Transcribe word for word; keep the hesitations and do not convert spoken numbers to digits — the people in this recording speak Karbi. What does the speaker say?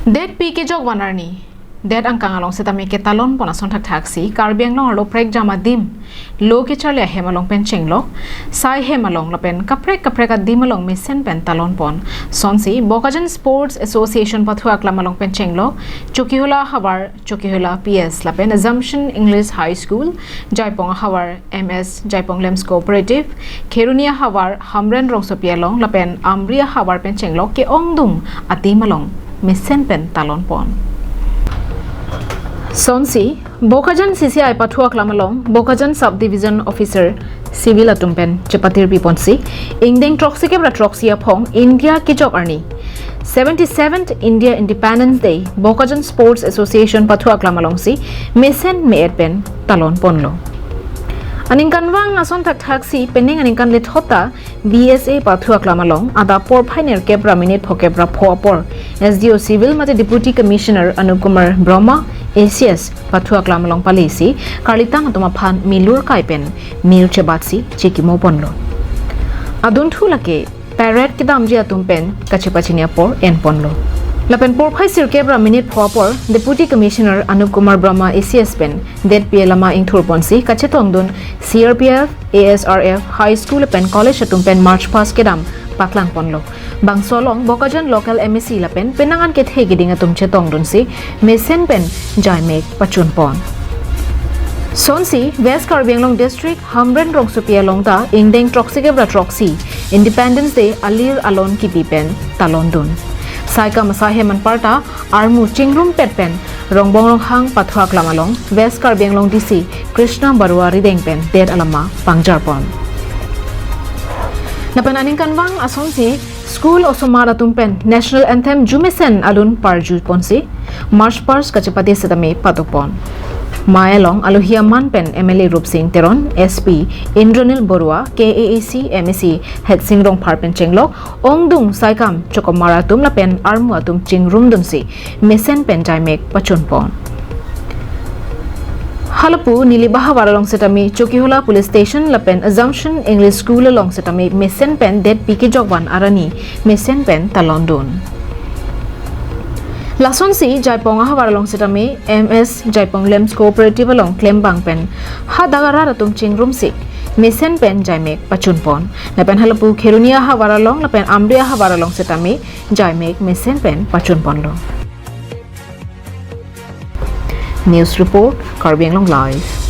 Detpi kejok van arni, det angkang along setame ketalon pon ason thakthak si Karbi Anglong arlo prekjam adim, lo kecharli ahem along pen chenglok, sai hem along lapen kaprek kaprek adim along mesen pen talon pon. Sonsi Bokajan Sports Association pathu aklam along pen chenglok, Chokihola havar Chokihola P S lapen Assumption English High School, Jaipong havar M S Jaipong Lamps Cooperative, Kheroni havar Hamren Rongsopi along lapen Amri havar pen chenglok ke-ongdung adim along mesen pen talon pon. Sonsi Bokajan C C I pathu aklam along Bokajan Sub Division Officer Civil atum pen chepatirpi ponsi, ingdeng throksi kep ra throksi aphong India kejok arni, seventy-seventh India Independence Day Bokajan Sports Association pathu aklam alongsi mesen me-et pen talon ponlo. Aningkanvang ason thakthak si penang aningkan lethot ta B S A pathu aklam along adap porphai nerkep ra minute phokep ra pho apor S D O Civil mate Deputy Commissioner Anup Kumar Brahma A C S pathu aklam along palisi karlitang atum aphan milur kai pen mir chebatsi chekimo ponlo. Adunthu lake parade kedamji atum pen kachepachini apor en ponlo. Lapen porphai sirkep ra minute pho apor Deputy Commissioner Anup Kumar Brahma A C S pen detpi alama ingthur ponsi kachetongdun C R P F, A S R F, High School lapen College atum pen March Past kedam paklang ponlo. Bangso along Bokajan local M A C lapen penang an kethe keding atum chetongdunsi mesen pen jaimek pachun pon. Sonsi West Karbi Anglong District Hamren Rongsopi along ta ingdeng throksi kep ra throksi Independence Day alir alon kipi pen talon dun. Saikam asai hem anparta armu chingrumpet pen Rongbong Ronghang pathu aklam along West Karbi Anglong D C Krishna Barua arideng pen det alama pangjar pon. Lapen aningkanvang asonsi school osomar atum pen National Anthem jumesen alun parju ponsi March Past kachepate setame patok pon. Mei along alohi aman pen M L A Rupsing Teron, S P Indranil Barua, K A A C M A C Hetsing Rongphar pen chenglok, ongdung saikam chokomar atum lapen armu atum chingrumdunsi mesen pen jaimek pachun pon. Halapu Niliba havar along setame Chokihola Police Station lapen Assumption English School along setame mesen pen detpi kejok van arni mesen pen talon dun. Lasonsi Jaipong ahavar along setame M S Jaipong Lamps Cooperative along klembang pen hadak arat atum chingrumsi mesen pen jaimek pachun pon. Lapen halapu Kheroni ahavar along lapen Amri ahavar along setame jaimek mesen pen pachun ponlo. News report, Karbi Anglong Live.